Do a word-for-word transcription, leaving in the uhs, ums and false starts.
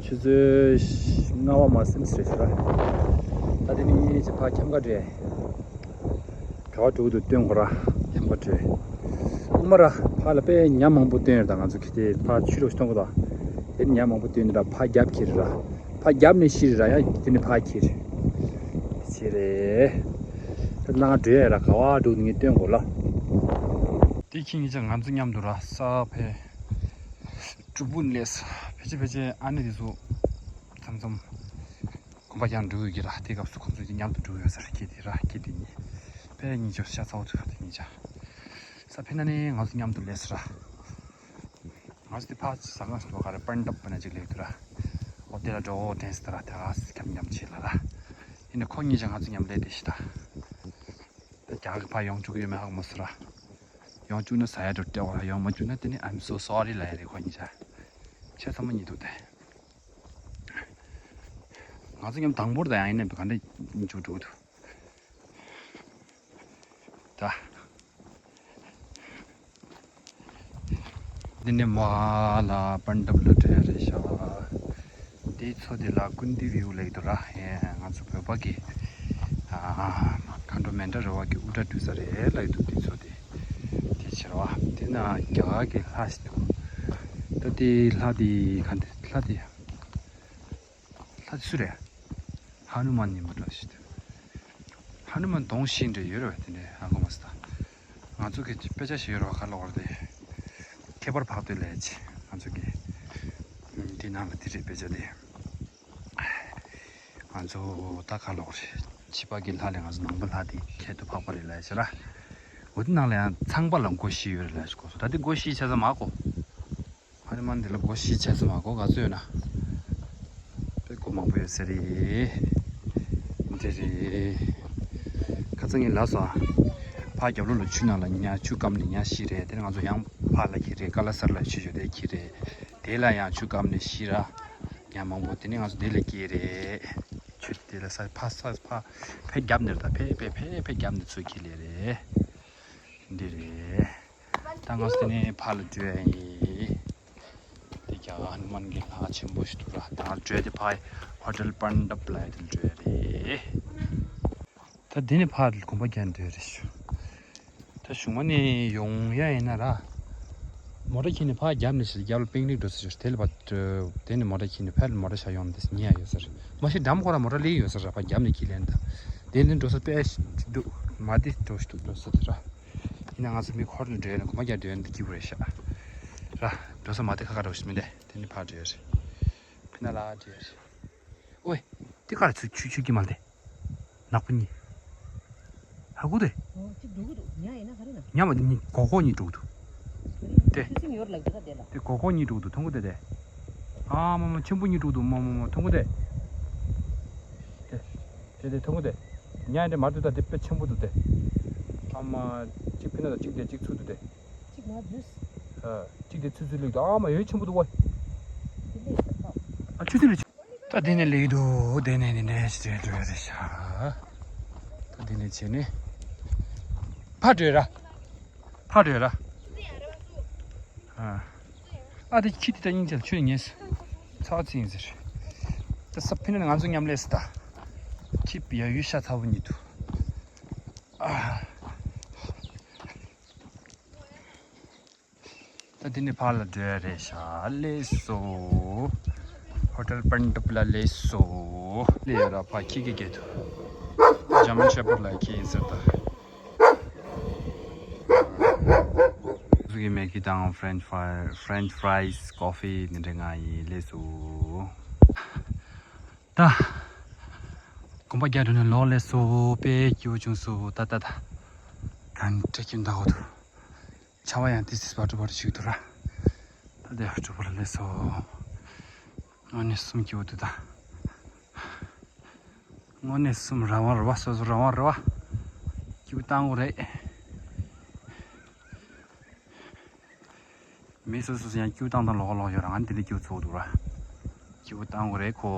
ཆུ་ཚོད་ལྔ་པ་མ་ཟིན་ཙམ་རེད་ཤག་ར། ད་དེ་ནས་ཅིག་ཕར་ཁྱམས་ཁ་འགྲོ། ག་པར་འགྲོ་གི་འདུག་སྟོན་དགོས་ར། ཁྱམས་ཁ་འགྲོ། སྔོན་མ་ར་ཕར་ལ་དཔེ་ཉ་མང་པོ་བཏོན་ཡོད། ད་ང་ཚོ་གི་དེ་ཕར་ཆུ་ལོག་ཤི་གཏོང་གི་འདུག་དེ་ནས་ཉ་མང་པོ་བཏོན་ནས་ར་ཕར་རྒྱབ་ཁྱེར་ར། ཕར་རྒྱབ་ནས་ཤི་ར་ཡ། དེ་ནས་ཕར་ཁྱེར། ཟེར་རེད། ད་ནང་འགྲོ་ཡ་ར། ག་པར་འགྲོ་ནི་ངས་སྟོན་དགོས་ལ། དེ་ཁྱེད་གཉིས་ཆ་ང་ཚོ་མཉམ་དུ་ར་ས་ཕེ། གྲུ་བུ་ལས་ཕལ་ཆེར་ཕལ་ཆེར་ཨ་ནེ་དེ་ཚོ་མཚམས་མཚམས་གོམ་པ་རྒྱག་འགྲོ་ཡོད་ཀྱི་ར། དེ་སྐབས་སུ་ཁོང་ཚོ་མཉམ་དུ་འགྲོ་ཡོད་ས་རེད། ཁྱེད་དེ་ར་ཁྱེད་དེ་གཉིས་ཕལ་གཉིས་ཆ་ཤ་ཚ་བོ་ཚོ་ཁ་དེ་གཉིས་ཆ་ས་ཕེ་ན་ནི་ང་ཚོ་མཉམ་དུ་ལས་ས་ར། ང་ཚོ་དེ་ཕ་ས་ག་ས་ག་རེ་པན་ཌབ་པ་ན་ཅིག་ལས་དུ་ར། འོ་དེ་ལ་འགྲོ་འོ་དྲན་སི་ད་ར་དེ་ག་ཁྱམས་མཉམ་བྱེད་ལ་ར། ཡིན་ན་ཁོ་གཉིས་ཆ་ང་ཚོ་མཉམ་ལས་དེ་ཤི་ད། ད་རྒྱ་གི་ཕ་ཡོང་བཅུག་ཡོད་མེད་ཧ་གོ་མ་སོང་ར། ཡོང་བཅུག་ན་ས་ཡ་འགྲོ་སྤྲད་བ་ར། ཡོང་མ་བཅུག་ན་དེ་ནི་I'm so sorry ལ་ཡ་རེད། ཁོ་གཉིས་ཆ་ཆེ་ཚང་མ་གཉིད་འདུག་སྟེ། ང་ཚོ་མཉམ་དང་པོར་ད་ཡང་ཡིན་ན་ག་འདྲ་མཇུག་འགྲོ་འདུག་ད། འདི་ནས་མ་ལ་པན་ཌབ་ལ་འགྲོ་ཡ་རེད་ཤག་དེའི་མཚོ་དེ་ལ་ཀུན་དི་བིའུ་ལབ་ཀྱི་འདུག་ར། ཧེ་ང་ཚོ་བོད་པ་གི་ཨ་མཁའ་འགྲོ་མཎྜལ་ར་བ་གི་དབུ་སྐྲ་བྲུས་ས་རེད་ལབ་ཀྱི་འདུག་དེའི་མཚོ་དེ། དེ་ཕྱིར་བ་དེ་ན་རྒྱ་གར་གྱི་ལྷ་ཞིག་འདུག་ད་དེ་ལྷ་དེ་ག་འདི་ལྷ་དེ་ལྷ་དེ་སུ་རེད། ཧ་ནུ་མན་ཡིན་པ་འདྲ་ཞིག་འདུག་ཧ་ནུ་མན་གདོང་ཤིག་འདྲ་ཡོད་རེད་བ། དེ་འདྲ་ཧ་གོ་མ་སོང་། ད་ང་ཚོ་གི་དཔེ་ཆ་ཞིག་ཡོད་རེད་བ། ག་ལོག་རེད་དེ། ཁྱད་པར་འཕགས་བསྟོད་ལས་ཀྱི་ང་ཚོ་གི་འདི་ནང་ལ་དེ་རེད། དཔེ་ཆ་དེ། ང་ཚོ་ད་ག་ལོག་རེད། ཕྱི་པ་གི་ལྷ་ལས་ང་ཚོ་ནང་པ་ལྷ་དེ་ཁྱད་དུ་འཕགས་པ་རེད་ལབ་ཤག་ར། འོ་དེ་ནང་ལ་ཡང་ཚངས་པ་ལ་སྒོ་བཞི་ཡོད་རེད་ལབ་ཤག་གོ་སོང་། ད་དེ་སྒོ་བཞི་བྱས་ཙང་མ་གོ་ཧ་ནུ་མན་འདི་ལ་སྒོ་བཞི་བྱས་ཙང་མ་གོ་ག་ཚོད་ཡོད་ན། དཔེ་སྒོ་མང་པོ་ཡོད་ས་རེད། འདི་རེད། ཁ་སང་ངས་ལབ་སོང་ཨ། ཕར་རྒྱབ་ལོགས་ལ་ཆུ་ནང་ལ་ཉ་ཆུ་སྐམ་ནས་ཉ་ཤི་རེད། དེ་ནས་ང་ཚོ་ཡང་ཕར་ལ་ཁྱེར་རེད། ཀ་ལ་སར་ལ་ཆུ་ཞོ་དེ་ཁྱེར་རེད། དེ་ལ་ཡང་ཆུ་སྐམ་ནས་ཤི་ར། ཉ་མང་པོ་དེ་ནས་ང་ཚོ་དེ་ལ་སྐྱེལ་རེད། ཆུ་དེ་ལ་ས་ཕ་ས་ཕ་ཕེ་རྒྱབ་ནས་ར། ད་ཕེ་ཕེ་ཕེ་ཕེ་རྒྱབ་ནས་ཚུར་ཁྱེར་ལེ་རེད། འདི་རེད། ད་ང་ཚོ་དེ་ནས་ཕར་ལ་འགྲོ་ཡ་ཡིན། དེ་རྒྱ་གར་ཧ་ནུ་མན་གྱི་ལྷ་ཆེན་པོ་ཞིག་འདུག་ར། ད་ང་འགྲོ་ཡ་དེ་ཕར་ཧོ་ཊེལ་པན་ཌབ་ལབ་ཡ་དེ་ལ་འགྲོ་ཡ་རེད། ད་དེ་ནས་ཕར་གོམ་པ་རྒྱག་འགྲོ་ཡ་རེད་ཤག་ད་གཞུང་མ་ནས་ཡོང་ཡ་ཡིན་ན་ར། མོ་ཊ་ཁྱེར་ནས་ཕར་རྒྱབ་ནས་ཤི་རྒྱབ་ལ་པིག་ནིག་འགྲོ་ས་ཞིག་དེ་ལ་ཕར་དེ་ནས་མོ་ཊ་ཁྱེར་ནས་ཕར་མོ་ཊ་བཞག་ཡོང་དེ་ཉེ་ཡ་ཡོད་ས་རེད། མ་གཞི་འགྲམ་ཁོ་ར་མོ་ཊ་ལེན་ཡོད་ས་རེད། ཕར་རྒྱབ་ནས་ཁྱེར་ལེན་ད། དེ་ནས་འགྲོ་ས་དཔེ་ཞིག་འདུག་མ་དེ་འགྲོ་ཞིག་འདུག་འགྲོ་ས་དེ་ར། ཡིན་ན་ང་ཚོ་མི་འཁོར་ནས་འགྲོ་ཡ་ན་གོམ་པ་རྒྱག་འགྲོ་ཡ་ན་དེ་སྐྱིད་པོ་རེད་ཤག་ར། འགྲོ་ས་མ་དེ་ཁ་ཁ་འགྲོ་ཞིག་མི་འདེ་དེ་ནི་ཕར་འགྲོ་ཡ་རེད། ཕི་ན་ལ་འགྲོ་ཡ་རེད། ཨོའི། དེ་ག་རེ་ཚུར་ཆུ་ཆུ་གི་མ་ལ་དེ། ནག་པོ་གཉིས། ཧ་གོ་དེ། ཨོ་གཅིག་འགྲོ་གི་འདུག་ཉ་ཡིན་ན་ག་རེ་ན། ཉ་མ་དེ་གཉིས་གོ་གོ་གཉིས་འགྲོ་གི་འདུག་དེ། ཆུ་སྲིན་ཡོར་ལག་དེ་ག་དེ་ལ། དེ་གོ་གོ་གཉིས་འགྲོ་གི་འདུག་མཐོང་གོ་དེ་དེ། ཨ་མ་མ་ཆེན་པོ་གཉིས་འགྲོ་གི་འདུག་མ་མ་མ་མཐོང་གོ་དེ། དེ། དེ་དེ་མཐོང་གོ་དེ། ཉ་དེ་མ་འདུག་ད་དེ་དཔེ་ཆེན་པོ་འདུག་དེ། ཨ་མ། གཅིག་ཕི་ན་ད་གཅིག་དེ་གཅིག་ཚུར་འདུག་དེ། གཅིག་མ་འཛུལ། ཨ། གཅིག་དེ་ཚུར་ཚུར་ལུག་འདུག་ཨ་མ་ཡོད་ཆེན་པོ་འདུག་ཝ། དེ་ལས་ཁ། ཨ་ཆུ་ཚུར་ལུག་ད་དེ་ནས་ལེགས་འདུག་དེ་ནས་ནི་འདྲ་ཞིག་འགྲོ་ཡ་རེད་ཤག་ད་དེ་ནས་བྱས་ནས། ཕར་འགྲོ་ཡ་ར། ཕར་འགྲོ་ཡ་ར། ཨ། ཨ་དེ་ཁྱི་དེ་ད་སྙིང་རྗེ་ལ་ཆུ་ཉེས། ཚ་བ་ཚིག་ཡིན་ཟེར། ད་ས་ཕི་ན་ང་ཚོ་མཉམ་ལས་སུ་ད། ཁྱི་ཡ་ཡུལ་ཤ་ཚ་བོ་གཉིད་དུ། ཨ། ད་འདི་ནས་ཕར་ལ་འགྲོ་ཡ་རེད་ཤག་ལགས་སོ། ཧོ་ཊེལ་པན་ཌབ་ལ་ལགས་སོ། ལས་ཡ་ར་ཕ་ཁྱི་གི་སྐད་དུ། ཇར་མན་ཤེ་ཕར་ཌ་ལ་ཁྱི་ཡིན་ཟེར་ད། ཟུག་གི་མེ་གི་དང་ཕྲེན་ཆི་ཕ་རའི་ཕྲེན་ཆི་ཕ་རའི་ཀོ་ཕི་འདི་འདྲ་ང་ཡིན་ལགས་སོ། ད། གོམ་པ་རྒྱག་འགྲོ་ནས་ལོག་ལགས་སོ་དཔེ་སྐྱིད་པོ་བྱུང་སོ་ད་ད་ད། ག་འདྲ་ཁྱིམ་ད་འོ་དུ། ཆར་པ་ཡང་ཏི་སི་བ་དྲུག་པར་ཞིག་ཏུ་ར། ད་དེ་དྲུག་པར་ལས་སོ། དངོས་གནས་གསུམ་སྐྱིད་པོ་འདུག་ད། དངོས་གནས་གསུམ་རང་དབང་རེད་བ། སོ་སོ་རང་དབང་རེད་བ། སྐྱིད་པོ་བཏང་དགོས་རེད། མི་སོ་སོ་སོ་ཡང་སྐྱིད་པོ་བཏང་བཏང་ལོག་ལོག་ཡོད་ར། ང་འདི་འདྲ་སྐྱིད་པོ་ཚོགས་འདུག་ར། སྐྱིད་པོ་བཏང་དགོས་རེད་ཁོ།